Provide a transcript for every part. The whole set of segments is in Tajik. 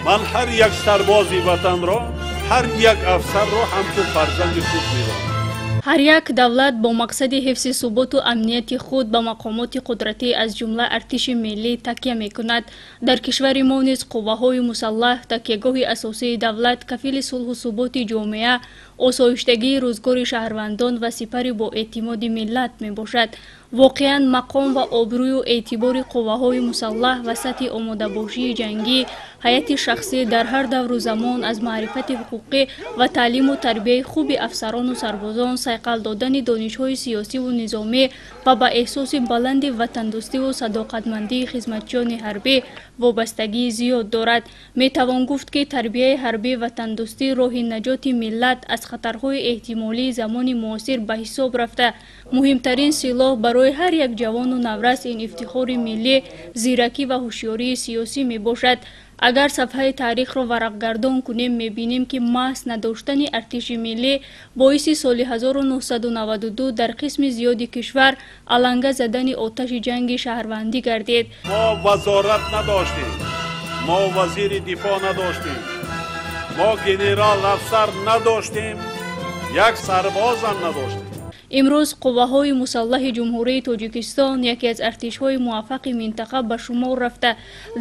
Ман ҳар як сарбози ватанро, ҳар як афсарро ҳамчун фарзанди худ медонам. Ҳар як давлат бо мақсади ҳифзи суботу амнияти худ ба мақомоти қудратӣ, аз ҷумла артиши миллӣ, такя мекунад. Дар кишвари мо низ қувваҳои мусаллаҳ такягоҳи асосии давлат, кафили сулҳу суботи ҷомеа, осоиштагии рӯзгори шаҳрвандон ва сипари боэътимоди миллат мебошад. Воқеан, мақом ва обрӯю эътибори қувваҳои мусаллаҳ ва сатҳи омодабошии ҷангӣ, ҳайати шахсӣ дар ҳар давру замон аз маърифати ҳуқуқӣ ва таълиму тарбияи хуби афсарону сарбозон, сайқал додани донишҳои сиёсиву низомӣ ва ба эҳсоси баланди ватандӯстиву садоқатмандии хизматчиёни ҳарбӣ вобастагии зиёд дорад. Метавон гуфт, ки тарбияи ҳарбӣ ватандӯстӣ роҳи наҷоти миллат аз хатарҳои эҳтимолии замони муосир ба ҳисоб рафта, муҳимтарин силоҳ барои ҳар як ҷавону наврас ин ифтихори миллӣ, зиракӣ ва ҳушёрии сиёсӣ мебошад. Агар сафҳаи таърихро варақгардон кунем, мебинем, ки маҳз надоштани артиши миллӣ боиси соли 1992 дар қисми зиёди кишвар аланга задани оташи ҷанги шаҳрвандӣ гардид. Мо вазорат надоштем, мо вазири дифоъ надоштем, мо генерал афсар надоштем, як сарбозам надоштем. Имрӯз қувваҳои мусаллаҳи Ҷумҳурии Тоҷикистон яке аз артишҳои муваффақи минтақа ба шумор рафта,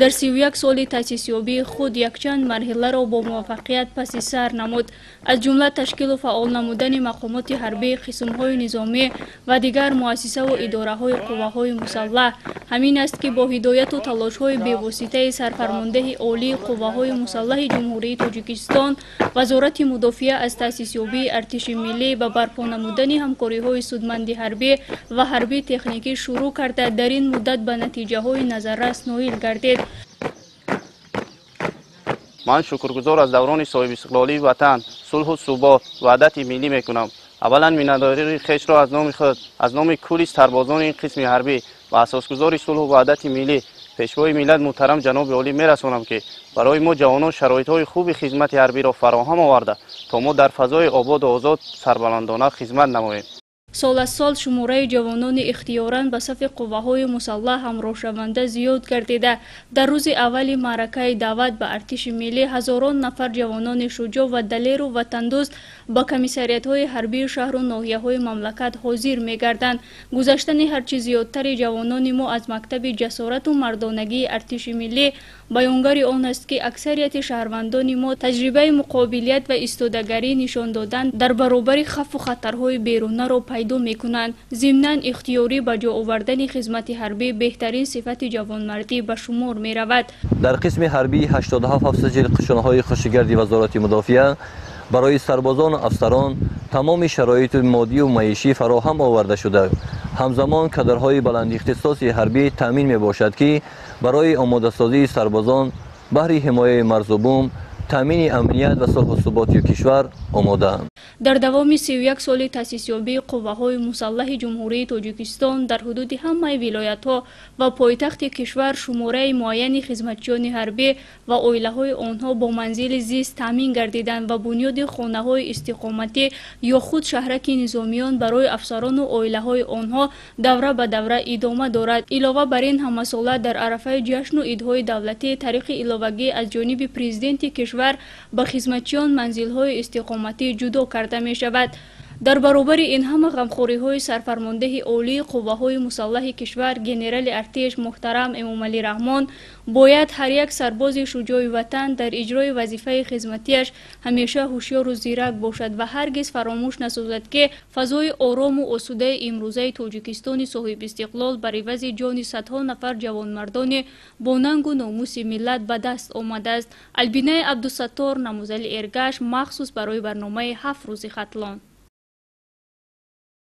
дар 31 соли таъсисёбии худ якчанд марҳиларо бо муваффақият паси сар намуд, аз ҷумла ташкилу фаъол намудани мақомоти ҳарбӣ, қисмҳои низомӣ ва дигар муассисаву идораҳои қувваҳои мусаллаҳ. Ҳамин аст, ки бо ҳидояту талошҳои бевоситаи сарфармондеҳи олии қувваҳои мусаллаҳи Ҷумҳурии Тоҷикистон, Вазорати мудофиа аз таъсисёбии артиши миллӣ ба барпо намудани ҳамкориҳои судманди ҳарбӣ ва ҳарбӣ техникӣ шурӯъ карда, дар ин муддат ба натиҷаҳои назаррас ноил гардид. Ман шукргузор аз даврони соҳибистиқлолии ватан, сулҳу субот, ваҳдати миллӣ мекунам. Аввалан миннатдории хешро аз номи худ, аз номи кулли сарбозони ин қисми ҳарбӣ ва асосгузори сулҳу ваҳдати миллӣ, пешвои миллат муҳтарам ҷаноби олӣ мерасонам, ки барои мо ҷавонон шароитҳои хуби хизмати ҳарбиро фароҳам оварда, то мо дар фазои ободу озод сарбаландона хизмат намоем. Сол аз сол шумораи ҷавонони ихтиёран ба сафи қувваҳои мусаллаҳ ҳамроҳшаванда зиёд гардида, дар рӯзи аввали маъракаи даъват ба артиши миллӣ ҳазорон нафар ҷавонони шуҷоъ ва далеру ватандӯст ба комиссариятҳои ҳарбии шаҳру ноҳияҳои мамлакат ҳозир мегарданд. Гузаштани ҳарчи зиёдтари ҷавонони мо аз мактаби ҷасорату мардонагии артиши миллӣ баёнгари он аст, ки аксарияти шаҳрвандони мо таҷрибаи муқобилият ва истодагарӣ нишон додан дар баробари хафу хатарҳои берунаро пайдо мекунанд. Зимнан, ихтиёрӣ ба ҷо овардани хизмати ҳарбӣ беҳтарин сифати ҷавонмардӣ ба шумор меравад. Дар қисми ҳарбии 87 ҳафтсаҷил қушунҳои хушигарди Вазорати мудофиа барои сарбозону афсарон тамоми шароити моддию маишӣ фароҳам оварда шуда, ҳамзамон кадрҳои баландихтисоси ҳарбӣ таъмин мебошад, ки барои омодасозии сарбозон баҳри ҳимояи марзу бум, таъмини амният ва сулҳу суботи кишвар омодаанд. Дар давоми 31 соли таъсисёбии қувваҳои мусаллаҳи Ҷумҳурии Тоҷикистон дар ҳудуди ҳамаи вилоятҳо ва пойтахти кишвар шумораи муайяни хизматчиёни ҳарбӣ ва оилаҳои онҳо бо манзили зист таъмин гардиданд ва бунёди хонаҳои истиқоматӣ ё худ шаҳраки низомиён барои афсарону оилаҳои онҳо давра ба давра идома дорад. Илова бар ин, ҳамасола дар арафаи ҷашну идҳои давлатӣ тариқи иловагӣ аз ҷониби президенти кишвар ба хизматчиён манзилҳои истиқоматӣ ҷудо карда мешавад. Дар баробари ин ҳама ғамхориҳои сарфармондеҳи олии қувваҳои мусаллаҳи кишвар, генерали артиш муҳтарам Эмомалӣ Раҳмон, бояд ҳар як сарбози шуҷои ватан дар иҷрои вазифаи хизматиаш ҳамеша ҳушёру зирак бошад ва ҳаргиз фаромӯш насозад, ки фазои орому осудаи имрӯзаи Тоҷикистони соҳибистиқлол бар ивази ҷони садҳо нафар ҷавонмардони бо нангу номуси миллат ба даст омадааст. Албинаи Абдусаттор, Намузали Эргаш, махсус барои барномаи «Ҳафт рӯзи Хатлон».